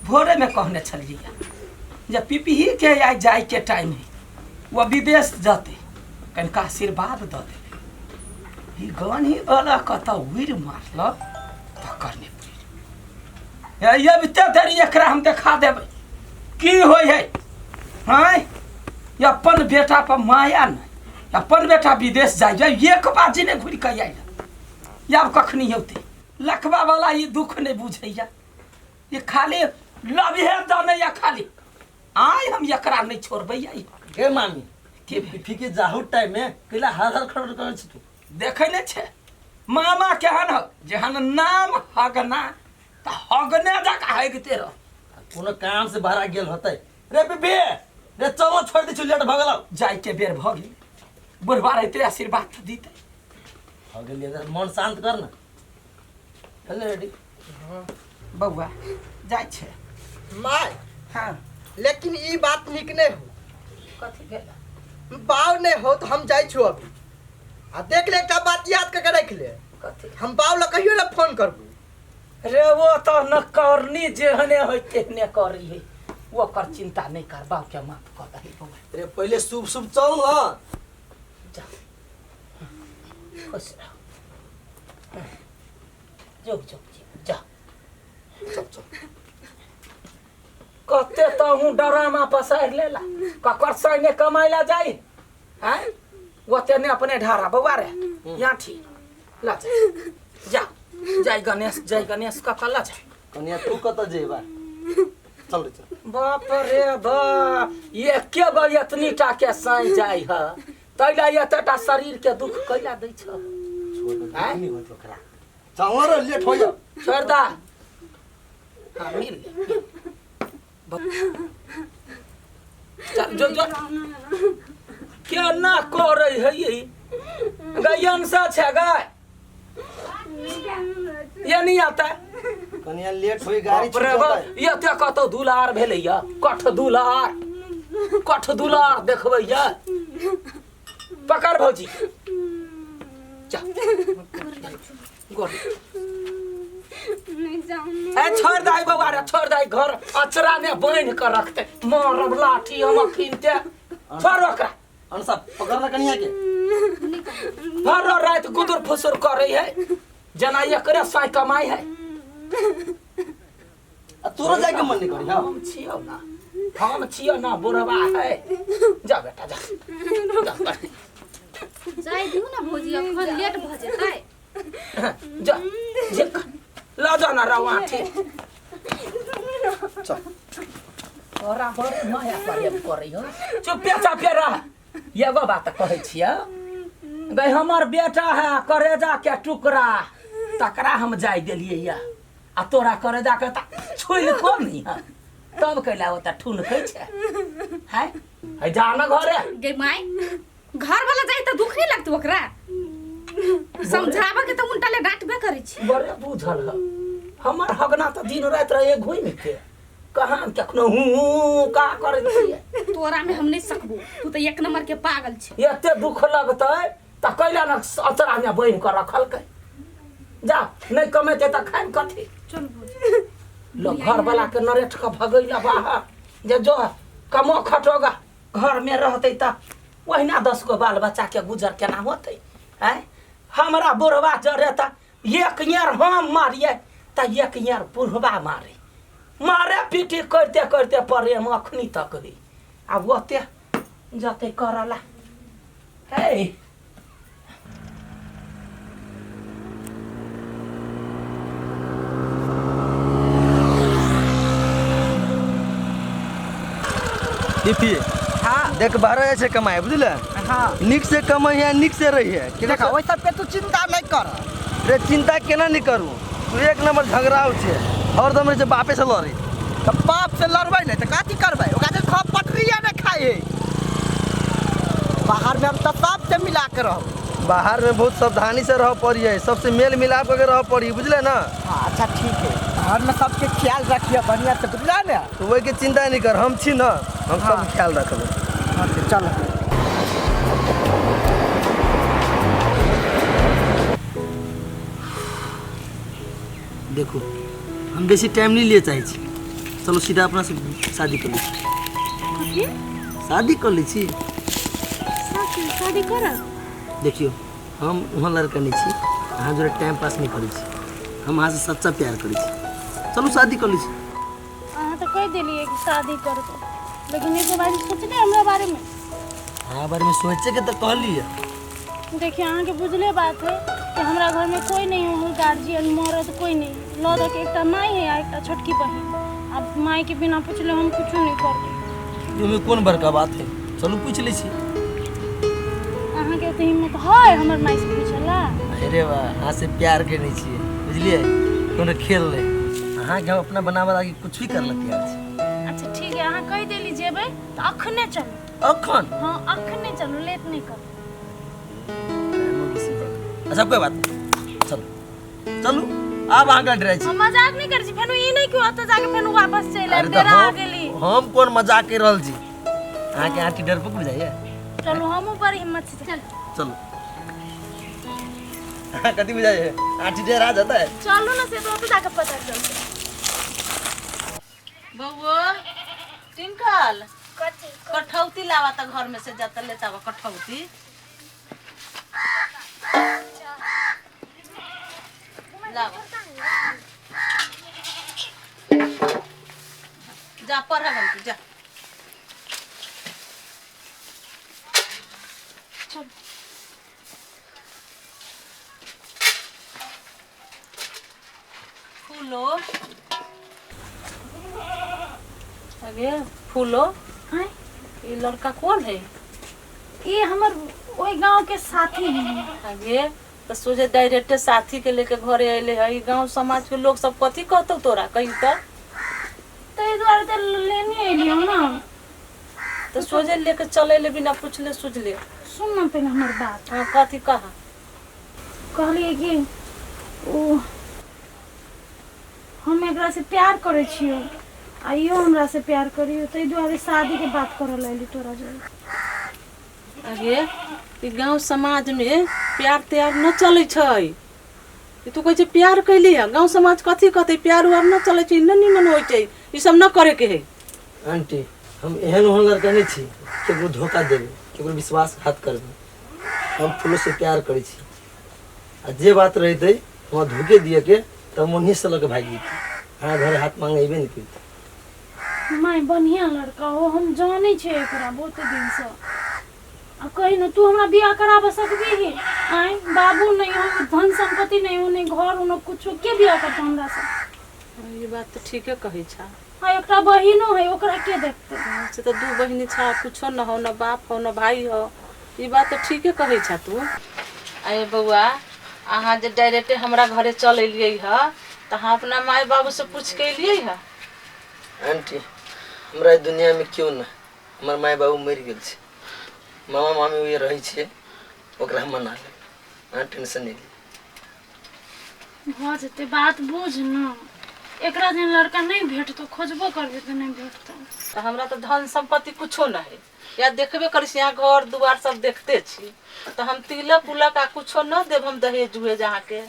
भोरेमे कहने छलियै जे पिपही के आइ जाइके टाइम है, वो विदेश जतै, कनिका आशीर्वाद दऽ देबै। ई गन ही वाला कतऽ उड़ि मारलक तकर नहि पुरि। अबिते देरी एकरा हम देखा देबै की होइ है। आँय, अपन बेटा पर माया नहि, अपन बेटा विदेश जाइ एक बाजी नहि घुरि कऽ आयल। आब कखनी औतै लखबा वाला? ई दुख नहि बुझैया, ई खाली लभिहे जानैया खाली। आइ हम एकरा नहि छोड़बै। आई गे मामी, के भेल? फिके जाहु टाइम में कैला हर हर खड़ करै छी तू? देखै नहि छै मामा केहन हक, जेहन नाम हगना तऽ हगने जकाँ हगिते रह। कोनो काम से बाहर गेल होतै। रे बीबी रे, चलो छोड़ दै छी, लेट भऽ गेलौ। जाइके बेर भऽ गेल, बुढ़बा रहिते आशीर्वाद तऽ दितै। भऽ गेलियै, मन शान्त कर ने। हेलो रेडी बौआ जाइ छै। माय। हाँ। लेकिन ई बात नीक नहीं हो। कथी भेल? बाव नहीं हो तो हम जाइ छु अभी, आ देख ले, एकटा बात याद करके रख ले। कथी? हम बाव ला कहियो ना फोन करबू। रे वो तो न करनी जेहने होय तेहने करी है, ओकर चिंता नहीं कर, बाप के माफ कर दही बौआ। रे पहिले शुभ शुभ चल न। जा, खुश रहो, जोग जोग जी, जा। चल चल। कते तहूँ डरामा पसारि लेला, ककर सैने कमाइ ला जाई हैं, ओते ने अपने ढारा। बौआ रे, यहाँ ठीक ला जा, जा जय गणेश, जय गणेश कऽ कऽ ला जा। कनिया, तू कतऽ जेबा? चल रे चल। बाप रे बाप, एके गो एतनी टा के साँइ जाइ ह, तैला एतेटा शरीर के दुख कैला दै छ? छोड़ दे, आँय? नहीं होत ओकरा। चल रे, लेट हो जा। छोड़ दा। हाँ, मिल ले। चल जो जो। केना करै है ई गैयन सा छै गाय, ये नहीं आता। कनिया, लेट होई, गाड़ी बाप रे छूट बाप, जेतै। एते कतौ दुलार भेलैया, कठ दुलार, कठ दुलार देखबैया। पकड़ भौजी, जा गोर। नहीं जाऊँ। ए छोड़ दे बौआ रे, छोड़ दे, घर अचरा में बांध के रखते, मारब लाठी हम अखिनते। छोड़ ओकरा। अनसा, पकड़ ना कनिया के। भर रात गुदुर फुसुर करे है जना एकरे साई कमाई है। आ तोरो जाके मन नहीं करी? हाँ। हम छियौ ना, हम छियौ ना, बुढ़वा है। जा बेटा, जा जा बैठ। जाय दियौ ने भौजी, अखन लेट भऽ जेतै। जा जे ल जा ना रवा ठीक। चल। तोरा बड़े माया प्रेम करै हो। चुपे चापे रह। एगो बात कहै छियै गई, हमर बेटा है करेजा के टुकड़ा, तकरा हम जाय देलियै या आ तोरा करेजा के त छुइल को नहीं है, तब कैला ओतऽ ठुनकै छै है? है जा न घरे। गे my, घर वाला जाय तऽ दुख नहीं लगतौ? ओकरा समझाबऽ के तऽ उल्टा ले डांटबे करै छी। बड़े बुझल है हमर हगना तऽ दिन राति रहे घूमि के, कहाँ कखनो हूँ हूँ का करै छियै। तोरा में हम नहीं सकबो, तू तऽ एक नंबर के पागल छी। एते दुख लगतै तऽ कैला न अचरा में बान्हि कऽ रखलकै? जा, नहि कमेतै तऽ खाइम कथी? चल भौजी। लो घर वाला के नरेठ के भगैला बाहर जे जो कमो खटोगा। घर में रहतै तऽ ओहिना 10 गो बाल बच्चा के गुजर केना होतै? आँय, हमरा बुढ़वा जरे तऽ एक यार हम मारिए तऽ एक यार बुढ़वा मारे, मारे पीटी करते करते प्रेम अखनी तक है। आब ओते जते करला है। दीपी। हाँ। देख, बाहर जाइ छै कमाए, बुझले? हाँ। नीक से कमाई है, नीक से रही है। देखा, ओहि सबके तू चिंता नहीं कर। रे चिंता केना नहीं करू? तू एक नंबर झगड़ाउ छै, हरदम रहै छै बापे से लड़े। तऽ बाप से लड़बै नहीं तऽ कथी करबै? ओकरा से खा पटरिया नहीं खाइ है। बाहर में हम तऽ सबसे मिला के रहब। बाहर में बहुत सावधानी से रह पड़ी है, सबसे मेल मिलाप करके रह पड़ी, बुझले ना? हाँ, अच्छा ठीक है, घर में सबके ख्याल रखिए बढ़िया से, बुझला ने? तो वही के चिंता नहीं कर, हम छी ना, हम हाँ। सब ख्याल रखबै। हाँ, तो चल। देखू, हम बेसी टाइम नहीं लिए चाहै छी। चलू सीधा अपना से शादी कर लै छी। कथी? शादी कर लै छी। साथी शादी करब? देखियौ, हम ओहन लड़का नहि छी, अहाँ जोड़े टाइम पास नहि करै छी। हम अहाँसँ सच्चा प्यार करै छी। चलू शादी कर लै छी। अहाँ तऽ कहि देलियै कि शादी करबै, लेकिन एको बार सोचले हमरा बारेमे? अहाँ बारेमे सोचैके तऽ कहलियै। देखिए, अहाँके बुझले बात है कि हमरा घरमे कोई नहीं हो, गार्जियन मरद कोई नहीं, लऽ दऽ के एकटा माय है आ एकटा छोटकी बहिन। आब मायके बिना पुछले हम कुछो नहीं करबै। ओहिमे कोन बड़का बात है? चलू पूछि लै छी। अहाँके ओते हिम्मत है हमर माय से पूछला? अरे वाह, अहाँ से प्यार केने छियै, बुझलियै? कोनो खेल नहि। अहाँके हम अपना बनाबऽ लागी कुछ भी कर ला तैयार छी। अच्छा ठीक है, अहाँ कहि देली जेबै तऽ अखने चलू। अखन? हाँ, अखने चलू, लेट नहीं करू। टाइमो बेसी भऽ गेल। अच्छा कोई बात नहीं, चलू चलू। आब अहाँके डराइ छी? हम मजाक नहीं करै छी। फेनु ई नहीं कि ओतऽ जाके फेनु वापस चलि अरे आयब, तऽ डेरा हम गेली। हम कोन मजाक करि रहल छी? अहाँके आँटी डरपोक बुझाइया? चलू, हमहूँ बड़ी हिम्मत से चल। चलू। अहाँ कथी बुझाइया? आँटी डरा जेतै? चलू ने, से तऽ ओतऽ जाके पता चलतै। बउओ टिंकल, कठौती लावा त घर में से जाता लेता बा कठौती। लावा, जा पढ़ तू जा। चल। फूलो, अगे फूलो। आँय? ये लड़का कौन है? ई हमर ओहि गांव के साथी है। आगे तो सोझे डायरेक्ट साथी के लेके घरे अइले है। ई गांव समाज के लोग सब कथी कहतौ तोरा, कही तो? ताहि दुआरे तऽ लेने एलियौ ना। तो सोझे लेके चल अइले बिना पूछले सुझले। सुन ना पहले हमर बात। हाँ, कथी कहा? कहलियै कि ओ हम एकरा से प्यार करै छियौ आ इहो हमरा से प्यार करियो, ताहि दुआरे शादी के बात करऽ लए एली तोरा जोरे। अगे ई गांव समाज में प्यार त्यार न चलै छै। ई तू कहै छै प्यार कैली है, गांव समाज कथी कहतै? प्यार उआर न चलै छै, न निमन होइ छै, ई सब न करे के है। आंटी, हम एहन ओहन लड़का नहि छी केकरो धोखा देबै, केकरो विश्वासघात करबै। हम फूलो से प्यार करै छी आ जे बात रहितै हमरा धोखे दिअ के तऽ हम ओन्हिए से लऽ के भागि जैती, अहाँ घरे हाथ मांगे अयबे नहि करितै। माय, बढ़िया लड़का हो, हम जानै छियै एकरा बहुत दिनसँ। आ कही ने, तू हमरा बियाह कराबऽ सकबीही? आँय, बाबू नहीं हो, धन संपत्ति नहीं हो, नहीं घर हो, न कुछो, के बियाह करतौ हमरा से? ई बात तऽ ठीके कहै छा। आ एकटा बहिनो है, ओकरा के देखतै? से तऽ दू बहिनी छा, कुछो न हो, न बाप हो न भाई हो। ई बात तऽ ठीके कहै छा तू। अरे बौआ, अहाँ जे डायरेक्टे हमरा घरे चल एलियै ह तऽ अहाँ अपना माय बाबू से पूछ के एलियै ह? आंटी, हमरा एहि दुनियामे केओ नहि, हमर माय बाबू मरि गेल छै। मामा मामी ओए रहै छै, ओकरा हम मना लेब, अहाँ टेंशन नहि लिअ। भऽ जेतै, बात बुझ न। एकरा जेहन लड़का नहि भेटतौ, खोजबो करबै तऽ नहि भेटतौ। तऽ हमरा तऽ धन सम्पत्ति कुछो न है, या देखबे करै छी यहाँ घर दुआर सब देखते छी, तऽ हम तिलक उलक आ कुछो न देब हम दहेज उहेज अहाँके।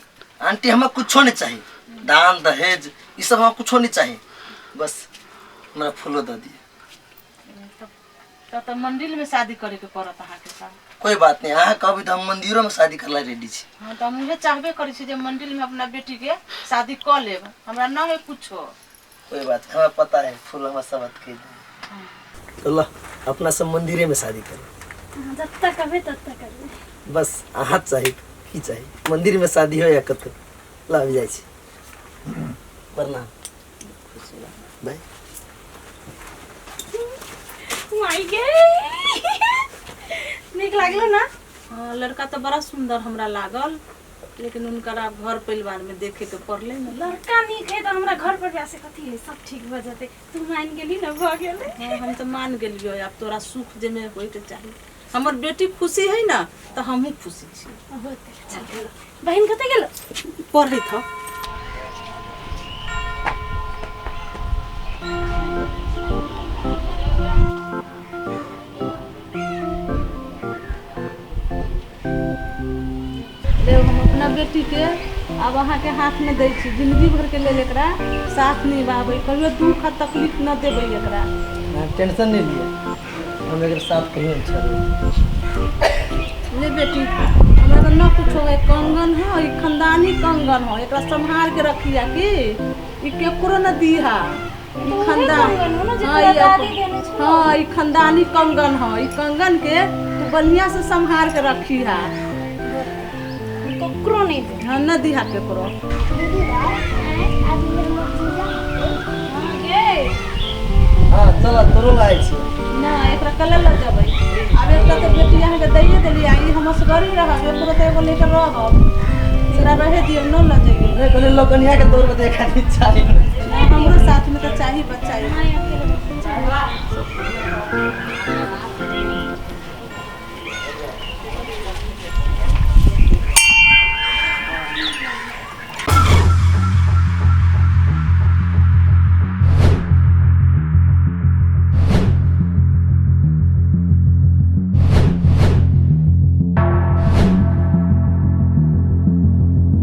आंटी, हमरा कुछो नहीं चाहिए, दान दहेज ई सब हमरा कुछो नहीं चाहिए, बस हमरा फूलो दऽ दिअ। तब तऽ मंदिर में शादी करे के पड़त अहाँके साथ। कोई बात नहीं, अहाँ कहबै तऽ हम मंदिरो में शादी करला रेडी छी। हाँ, तऽ हम उहे चाहबे करै छी जे मंदिर में अपना बेटी के शादी कऽ लेब, हमरा न है कुछो। कोई बात नहीं, हमरा पता है फूल हमरा सब बात कहि देब। तो ल अपना सब मंदिरे में शादी करू। अहाँ जतऽ कहबै ततऽ करबै। बस अहाँ चाही की चाही, मंदिर में शादी हो या कतौ। ल अभी जाइ छी, प्रणाम, बाय। माय गे, नीक लागलो ना? हाँ, लड़का तऽ बड़ा सुंदर हमरा लागल, लेकिन हुनकर आब घर परिवार में देखे के पड़लै ने। लड़का नीक है तऽ हमरा घर परिवार से कथी है, सब ठीक भऽ जेतै। तू मान गेली ना, भऽ गेलै। हाँ, हम तऽ मान गेलियो। आब तोरा सुख जेमे होइके चाही, हमर बेटी खुशी है ना तऽ हमहूँ खुशी छी। होतै, चल। बहिन कतऽ गेलो? पढ़ैत ह। देव, हम अपना बेटी के आब अहाँके हाथमे दै छी जिंदगी भरके लेल एकरा साथ निभाबै, कहियो दुख आ तकलीफ न देबै एकरा। अहाँ टेंशन नहीं लिअ, हम एकर साथ कहियो नहीं छोड़बै। ले बेटी, हमरा तऽ न कुछो है, कंगन हो, ई खानदानी कंगन हो, एकरा सम्हार के रखिया कि ई केकरो न दीहा। ई उहे खानदान कंगन हो न जे हाँ, तोरा ई दादी देने छलौ। हाँ, ई खानदानी कंगन हो, ई कंगन के तू बढ़िया से सम्हार के रखिहा। ककरो नहीं दे। हाँ, न दीहा केकरो। दीदी दाई, आज हमर जीजा। हाँ गे। हाँ चल, तोरो लाए छी। ना, एकरा कल लऽ जेबै। आब एकटा तऽ बेटी अहाँके दैए देली आ ई हम असगरे रहब, एकरो तऽ एगो लेके रहब। एकरा रहे दियौ, न लऽ जइयौ। नहीं कहले लोकनिया के तौर पर देखा नहीं चाहिए। नहीं,